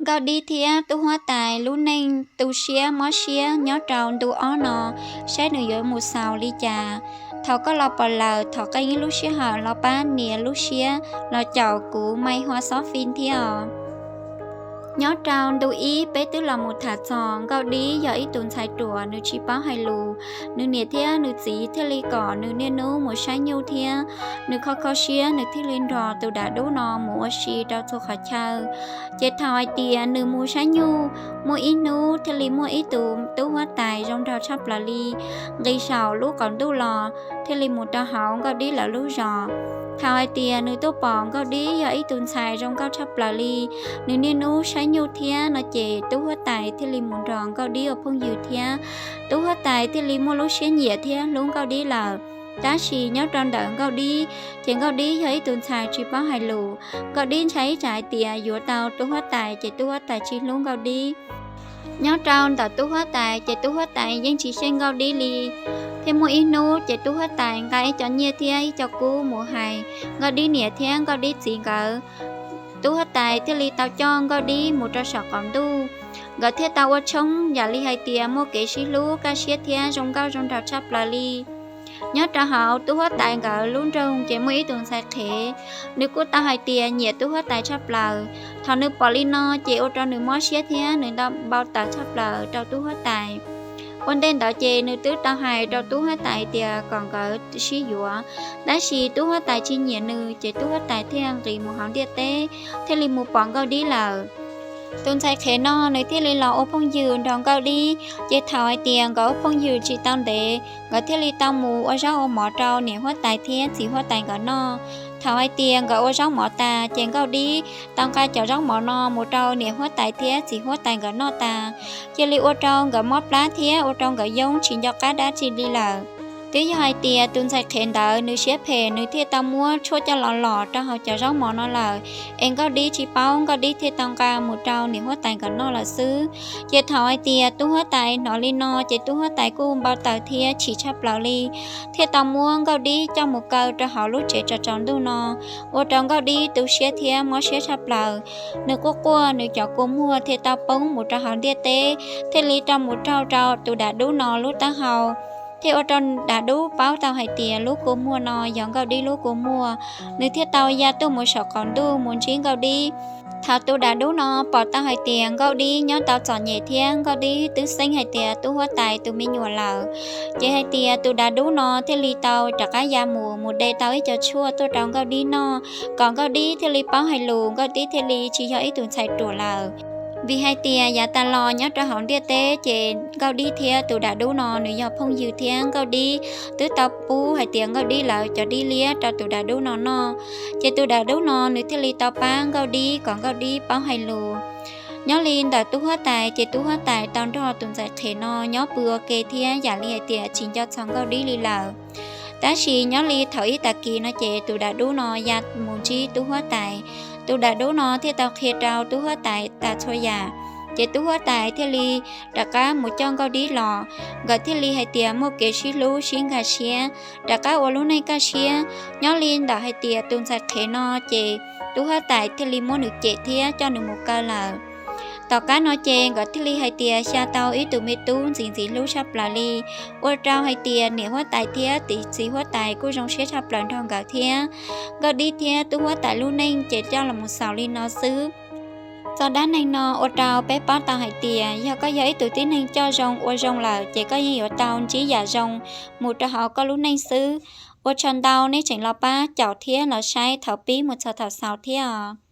Nkauj Dib thiab tub huab tais lub neej tu siab mob siab nyob rau ntu ob no, saib nws yuav mus xaus li cas. Thaum koj los pom lawm, thov qee ib lub sij hawm los pab nias lub siab los caum kuv Maiv Hua Xob Fij thiab os. Nyob rau ntu ib peb twb los mus tham txog Nkauj Dib yog ib tus ntxhais ruam, nws tsis paub hais lus. Nws niam thiab nws txiv thiaj li kom nws niaj hnub mus saib nyuj thiab nws kho kho siab, nws thiaj li nrog tus dav dub no mus ua si rau txhua qhov chaw. Ces thaum hais tias nws mus saib nyuj, muaj ib hnub thiaj li muaj ib tus tub huab tais zoo nraug tshaj plaws li nqis saum lub qaum ntuj los thiaj li mus rau hauv Nkauj Dib lawv lub zos. Thaum hais tias nws tuaj pom Nkauj Dib yog ib tus ntxhais zoo nkauj tshaj plaws li, nws niaj hnub saib nyuj thiab no ces tub huab tais thiaj li mus nrog Nkauj Dib ua phooj ywg thiab. Tub huab tais thiaj li muaj lub siab nyiam thiab hlub Nkauj Dib lawm. Tab sis nyob rau ntawm Nkauj Dib ces Nkauj Dib yog ib tus ntxhais tsis paub hais lus. Nkauj Dib ntshai ib tsam hais tias yuav tau tub huab tais ces tub huab tais tsis hlub Nkauj Dib. Nyob rau ntawm tub huab tais ces tub huab tais yeej tsis xyeej Nkauj Dib li. Thiaj muaj ib hnub ces tub huab tais nqa ib co nyiaj thiab ib co kub mus hais Nkauj Dib niam thiab Nkauj Dib txiv nkawd. Tub huab tais thiaj li tau coj Nkauj Dib mus rau saum qaum ntuj. Nkawd thiaj tau ua tshoob yam li hais tias muaj kev sib hlub kaj siab thiab zoo nkauj zoo nraug tshaj plaws li. Nyob rau hauv tub huab tais nkawd lub nroog ces muaj ib tus ntxhais qhev, nws kuj tau hais tias nyiam tub huab tais tshaj plaws. Thaum nws pom li no ces ua rau nws mob siab thiab nws npau taws tshaj plaws rau tub huab tais. Ua ntej ntawd ces nws twb tau hais rau tub huab tais tias kom nkawd sib yuav, tab sis tub huab tais tsis nyiam nws ces tub huab tais thiaj nqis mus hauv ntiaj teb, thiaj li mus pom Nkauj Dib lawm. Tus ntxhais qhev no nws thiaj li los ua phooj ywg nrog Nkauj Dib, ces thaum hais tias nkawd ua phooj ywg tsis tau ntev, nkawd thiaj li tau mus ua zaub ua mov rau niam huab tais thiab txiv huab tais nkawd noj. Thaum hais tias nkawd ua zaub mov tas ces Nkauj Dib tau nqa cov zaub mov no mus rau niam huab tais thiab txiv huab tais nkawd noj tas, cia li ua rau nkawd mob plab thiab ua rau nkawd yoob tsis nco qab dab tsi li lawm. Twb yog hais tias tus ntxhais qhev ntawd nws siab phem, nws thiaj tau muab tshuaj coj los lom rau hauv cov zaub mov no lawm, es Nkauj Dib tsis paub, Nkauj Dib thiaj tau nqa mus rau niam huab tais nkawd noj lawm xwb. Ces thaum hais tias tub huab tais hnov li no ces tub huab tais kuj npau taws thiab chim tshaj plaws li, thiaj tau muab Nkauj Dib coj mus kaw rau hauv lub tsev tsaus tsaus ntuj no, ua rau Nkauj Dib tu siab thiab mob siab tshaj plaws. Nws quaj quaj, nws cov kua muag thiaj tau poob mus rau hauv ntiaj teb, thiaj li rau mus raug rau tus dav dub no lub taub hau, thiaj ua rau dav dub paub tau hais tias lub kua muag no yog Nkauj Dib lub kua muag. Nws thiaj tau ya tuaj mus saum qaum ntuj mus ntsib Nkauj Dib. Thaum tus dav dub no pom tau hais tias Nkauj Dib nyob tau txom nyem thiab Nkauj Dib twb xeeb hais tias tub huab tais tus me nyuam lawm, ces hais tias tus dav dub no thiaj li tau rov qab ya mus mus de tau ib co tshuaj tuaj rau Nkauj Dib noj, kom Nkauj Dib thiaj li paub hais lus, Nkauj Dib thiaj li tsis yog ib tus ntxhais ruam lawm. Vim hais tias yav tas los nyob rau hauv ntiaj teb ces Nkauj Dib thiab tus dav dub no nws yog phooj ywg thiab Nkauj Dib twb tau pub hais tias Nkauj Dib lawv cov dib liab rau tus dav dub no noj, ces tus dav dub no nws thiaj li tau pab Nkauj Dib kom Nkauj Dib paub hais lus. Nyob li ntawm tub huab tais ces tub huab tais tau nrog tus ntxhais qhev no nyob pw ua ke thiab yam li hais tias tsis nco txog Nkauj Dib li lawm. Tab sis nyob li thaum ib tag kis no ces tus dav dub no ya mus ntsib tub huab tais. Tus dav dub no thiaj tau qhia rau tub huab tais tas txhua yam, ces tub huab tais thiaj li rov qab mus coj Nkauj Dib los. Nkawd thiaj li hais tias muaj kev sib hlub sib nkag siab, rov qab ua lub neej kaj siab. Nyob li ntawm hais tias tus ntxhais qhev no ces tub huab tais thiaj li muab nws cem thiab coj nws mus kaw lawm. Tom qab no ces nkawd thiaj li hais tias xya tau ib tug me tub ntxim ntxim hlub tshaj plaws li, ua rau hais tias niam huab tais thiab txiv huab tais kuj zoo siab tshaj plaws nrog nkawd thiab. Nkauj Dib thiab tub huab tais lub neej ces coj los xaus li no xwb. Txoj dab neeg no ua rau peb paub tau hais tias yog koj yog ib tug tib neeg coj zoo ua zoo lawm ces koj yeej yuav tau ntsib yam zoo mus rau hauv koj lub neej xwb. Ua tsaug ntau nej tseem los pab caum thiab los saib thaum pib mus txog thaum xaus thiab os.